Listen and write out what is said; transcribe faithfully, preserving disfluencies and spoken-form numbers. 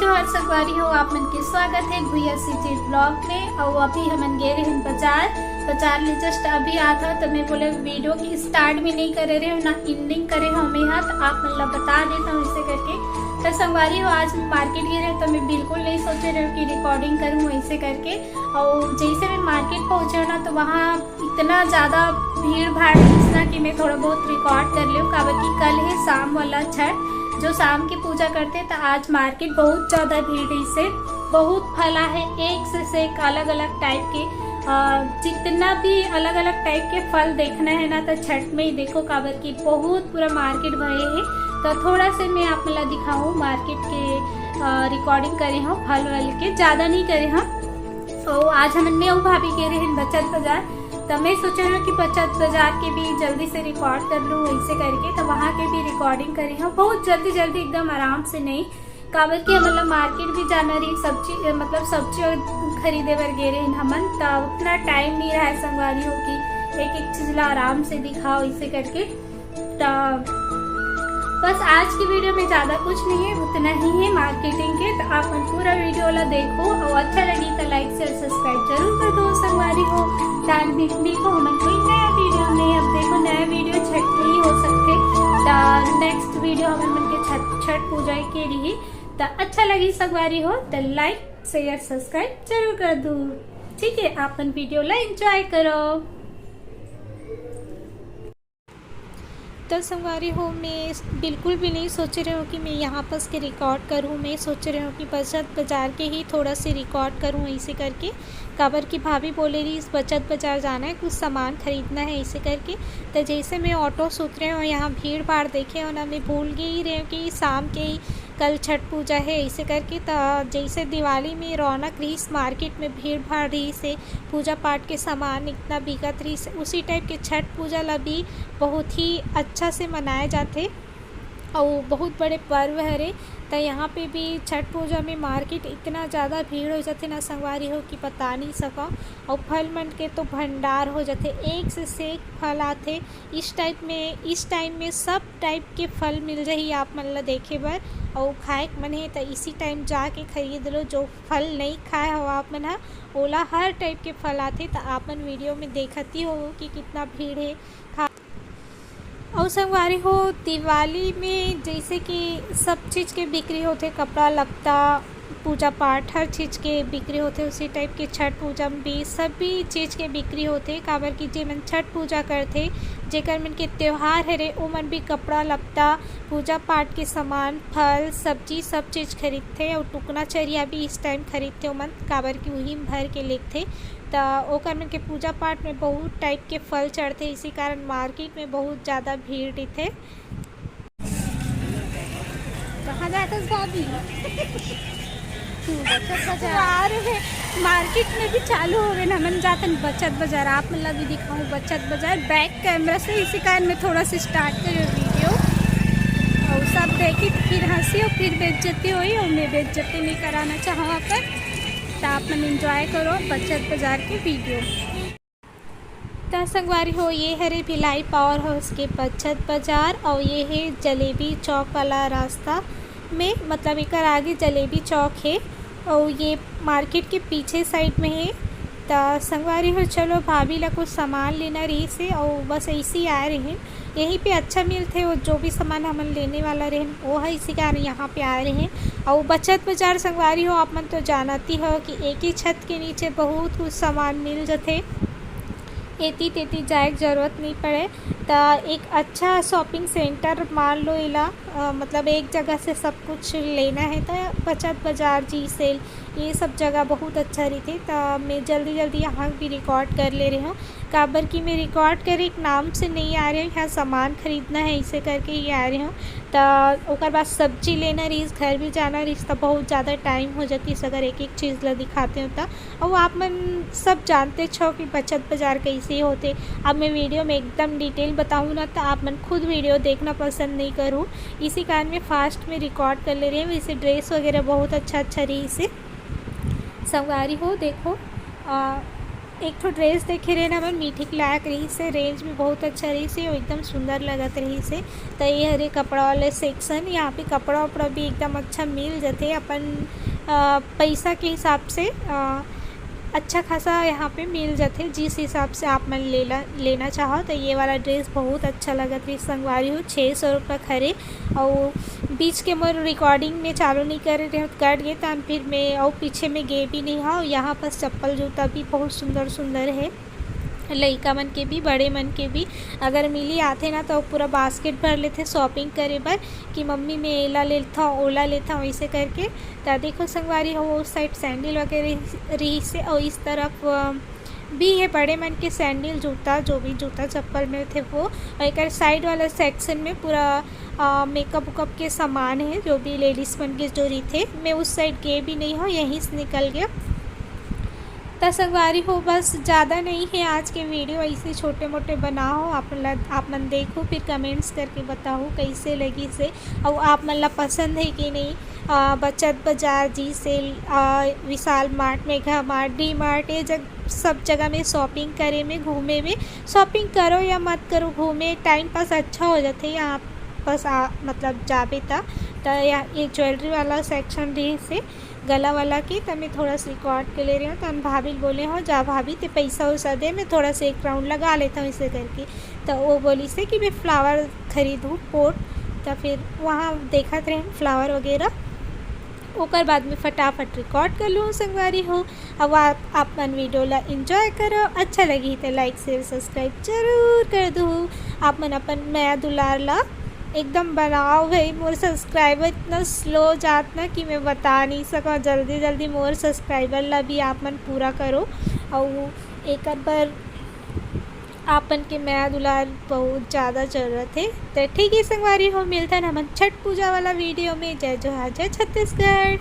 और संगवारी हो, आप मन के स्वागत है भुइया सीजी ब्लॉग में। और अभी हमन गे रहे हैं बाजार, बाजार ले जस्ट अभी आत हव, तो मैं बोले वीडियो की स्टार्ट भी नहीं करे रहे हूँ, ना एंडिंग करे हूँ मैं यहाँ, तो आप मन ला बता देता हूँ ऐसे करके। तो संगवारी हो, आज मैं मार्केट गे रहे, तो मैं बिल्कुल नहीं सोचे रहे हूँ कि रिकॉर्डिंग करूँ ऐसे करके। और जैसे मैं मार्केट पहुँचे हूँ ना, तो वहाँ इतना ज़्यादा भीड़ भाड़ रहिस ना कि मैं थोड़ा बहुत रिकॉर्ड कर लेहूँ, काबर कि कल है शाम वाला छठ, जो शाम की पूजा करते, तो आज मार्केट बहुत ज़्यादा भीड़ रहिस हे। बहुत फल आहे, एक से, से एक अलग अलग टाइप के, अ, जितना भी अलग अलग टाइप के फल देखना है ना, तो छठ में ही देखो, काबर कि बहुत पूरा मार्केट भरे है। तो थोड़ा से मैं आप मन ला दिखाऊँ, मार्केट के, अ, रिकॉर्डिंग करे हूँ फल वल के, ज़्यादा नहीं करे हूँ। तो आज हमन, मैं अउ भाभी गे रहे हैं बचत बाजार, तो मैं सोचे हूँ कि बचत बाजार के भी जल्दी से रिकॉर्ड कर लूँ ऐसे करके, तो वहाँ के भी रिकॉर्डिंग करे हूँ बहुत जल्दी जल्दी, एकदम आराम से नहीं, काबर कि हमन ला मार्केट भी जाना रही, सब्जी, मतलब सब्जी खरीदे बर गे रहे हमन, तो उतना टाइम नहीं रहा है संगवारी हो कि एक एक चीज ला आराम से दिखाओ ऐसे करके। तो बस आज की वीडियो में ज़्यादा कुछ नहीं है, उतना ही है मार्केटिंग के। तो आप मन पूरा वीडियो ला देखो और अच्छा लगी तो लाइक, शेयर, सब्सक्राइब जरूर कर दो संगवारी हो। तान भी मिलबो हमन कोई नया वीडियो में। अब देखो, नया वीडियो छठ के ही हो सकथे, तो नेक्स्ट वीडियो हमन मन के छठ, छठ पूजा के रही। तो अच्छा लगी संगवारी हो तो लाइक, शेयर, सब्सक्राइब जरूर कर दो। ठीक है, आप मन वीडियो ला एंजॉय करो। तो संगवारी हो, मैं बिल्कुल भी नहीं सोच रही हूँ कि मैं यहाँ पास के रिकॉर्ड करूँ। मैं सोच रही हूँ कि बचत बाजार के ही थोड़ा सी रिकॉर्ड करूँ ऐसे करके, काबर कि भाभी बोले रही इस बचत बाजार जाना है, कुछ सामान खरीदना है ऐसे करके। तो जैसे मैं ऑटो से उतरे हूँ, यहाँ भीड़ भाड़ देखे हो ना, मैं भूल गई रही हूँ कि शाम के ही कल छठ पूजा है ऐसे करके। तो जैसे दिवाली में रौनक रहिस, मार्केट में भीड़ भाड़ रहिस हे, पूजा पाठ के सामान इतना बिकत रहिस, उसी टाइप के छठ पूजा ला भी बहुत ही अच्छा से मनाया जाथे। अउ बहुत बड़े पर्व हरे, त यहाँ पे भी छठ पूजा में मार्केट इतना ज़्यादा भीड़ हो जाथे ना संगवारी हो कि बता नहीं सकव। अउ फल मन के तो भंडार हो जाथे, एक से, से एक फल आथे। इस टाइप में, इस टाइम में सब टाइप के फल मिल जाही आप मन ला देखे बर। अउ खाए के मन हे त इसी टाइम जाके खरीद लो, जो फल नहीं खाए हो आप मन ह, ओला हर टाइप के फल आथे। त आप मन वीडियो में देखत ही हो कि कितना भीड़ हे। खा-, अउ संगवारी हो, दिवाली में जैसे कि सब चीज़ के बिक्री होथे, कपड़ा लत्ता, पूजा पाठ, हर चीज़ के बिक्री होथे, उसी टाइप के छठ पूजा में भी सभी चीज़ के बिक्री होथे। काबर कि जेमन छठ पूजा करथे, जेकर मन के त्योहार हरे, ओमन भी कपड़ा लत्ता, पूजा पाठ के सामान, फल, सब्जी, सब चीज़ खरीदथे। अउ टुकना चरिया भी इस टाइम खरीदथे ओमन, काबर कि उही में भर के लेगथे। त ओकर मन के पूजा पाठ में बहुत टाइप के फल चढ़थे, इसी कारण मार्केट में बहुत ज़्यादा भीड़ रहिथे। कहाँ जाथस भाभी? तू बचत बाजार। यार, वे मार्केट में भी चालू हो गए ना, हमन जाथन बचत बाजार। आप मन ला भी दिखाऊँ बचत बाजार बैक कैमरा से, इसी कारण मैं थोड़ा सा स्टार्ट करी वीडियो। अउ सब देखी त फिर हंसी अउ फिर बेइज्जती होई, अउ मैं बेइज्जती नहीं कराना चाहूँ अपन। त आप मन एंजॉय करो बचत बाजार के वीडियो। त संगवारी हो, ये हरे भिलाई पावर हाउस के बचत बाजार, अउ ये हे जलेबी चौक वाला रास्ता में, मतलब एकर आगे जलेबी चौक हे, अउ ये मार्केट के पीछे साइड में हे। त संगवारी हो, चलो, भाभी ला कुछ सामान लेना रहिस हे, अउ बस ऐसे ही आए रहे। यहीं पे अच्छा मिलथे, वो जो भी सामान हमन लेने वाला रहेन, वो है, इसी कारण यहाँ पे आए रहेन। अउ बचत बाजार संगवारी हो, आप मन तो जानती हो कि एक ही छत के नीचे बहुत कुछ सामान मिल जथे, एती तेती जाए के जरूरत नहीं पड़े। त एक अच्छा शॉपिंग सेंटर मान लो एला, अ, मतलब एक जगह से सब कुछ लेना है, त बचत बाजार, जी सेल, ये सब जगह बहुत अच्छा रहिथे। त मैं जल्दी जल्दी यहाँ भी रिकॉर्ड कर ले रहे हूँ, काबर कि मैं रिकॉर्ड करे के नाम से नहीं आ रहे हूँ, यहाँ सामान खरीदना है, इसे करके ही आ रहे हूँ। त ओकर बाद सब्जी लेना रहिस, घर भी जाना रहिस, त बहुत ज़्यादा टाइम हो जाती है अगर एक एक चीज़ ला दिखाते हो त। अउ आप मन सब जानते छो कि बचत बाजार कैसे होते। अब मैं वीडियो में एकदम डिटेल बताऊँ ना, त आप मन खुद वीडियो देखना पसंद नहीं करू, इसी कारण मैं फास्ट में रिकॉर्ड कर ले रही हूँ। इसे ड्रेस वगैरह बहुत अच्छा अच्छा रहिस हे। संगवारी हो, देखो, आ, एक ठो ड्रेस देखे रहे ना हमन, मीठे के लायक रहिस हे, रेंज में बहुत अच्छा रहिस हे, अउ एकदम सुंदर लगत रहिस हे। त ये हरे कपड़ा वाले सेक्शन, यहाँ पे कपड़ा उपड़ा भी एकदम अच्छा मिल जथे अपन अ, पैसा के हिसाब से। अ, अच्छा खासा यहाँ पे मिल जथे, जिस हिसाब से आप मन लेला लेना चाहो। त ये वाला ड्रेस बहुत अच्छा लगत रहिस संगवारी हो, छः सौ रुपया खरे। अउ बीच के मोर रिकॉर्डिंग में चालू नहीं करे रहे, कट गए, तहन फिर मैं अउ पीछे में गे भी नहीं हव। यहाँ पास चप्पल जूता भी बहुत सुंदर सुंदर है, लइका मन के भी, बड़े मन के भी। अगर मिली आथे ना, तो पूरा बास्केट भर लेथे शॉपिंग करे बर कि मम्मी, मैं एला लेथव, ओला लेथव, ऐसे करके। त देखो संगवारी हो, उस साइड सैंडल वगैरह रहिस हे, और इस तरफ अ, भी है बड़े मन के सैंडल, जूता, जो भी जूता चप्पल मिलथे वो। और एक साइड वाला सेक्शन में पूरा अ, मेकअप उकअप के सामान है, जो भी लेडीज मन के जो रहिथे। मैं उस साइड गे भी नहीं हव, यहीं से निकल गया। त संगवारी हो, बस ज़्यादा नहीं है आज के वीडियो, ऐसे छोटे मोटे बनाओ आप ला-, आप मन देखो, फिर कमेंट्स करके बताओ कैसे लगिस हे, और आप मन ला पसंद है कि नहीं। अ, बचत बाजार, जी सेल, अ, Vishal mart, mega mart, D mart, ये जग सब जगह में शॉपिंग करे में, घूमे में, शॉपिंग करो या मत करो, घूमे, टाइम पास अच्छा हो जाथे यहाँ पास आ, मतलब जाबे त। त या, ये ज्वेलरी वाला सेक्शन रहिस हे, गला वाला के, त मैं थोड़ा सा रिकॉर्ड के ले रहे हव। त भाभी ल बोले हव, जा भाभी, ते पैसा उसा दे, मैं थोड़ा सा एक राउंड लगा लेथव, ऐसे करके। त वो बोलिस हे कि मैं फ्लावर खरीदूँ पोट, त फिर वहाँ देखत रहे फ्लावर वगैरह, ओकर बाद में फटाफट रिकॉर्ड कर लूँ संगवारी हो। अब आप, आप मन वीडियो ला एंजॉय करो, अच्छा लगी तो लाइक, शेयर, सब्सक्राइब जरूर कर दू। आप मन अपन मया दुलार ला एकदम बनाओ भाई, मोर सब्सक्राइबर इतना स्लो जात ना कि मैं बता नहीं सकूँ। जल्दी जल्दी मोर सब्सक्राइबर ला भी आप मन पूरा करो, और एकर बर आपन के मया दुलार बहुत ज़्यादा जरूरत है। तो ठीक है संगवारी हो, मिलथन हमन छठ पूजा वाला वीडियो में। जय जोहार, जय छत्तीसगढ़।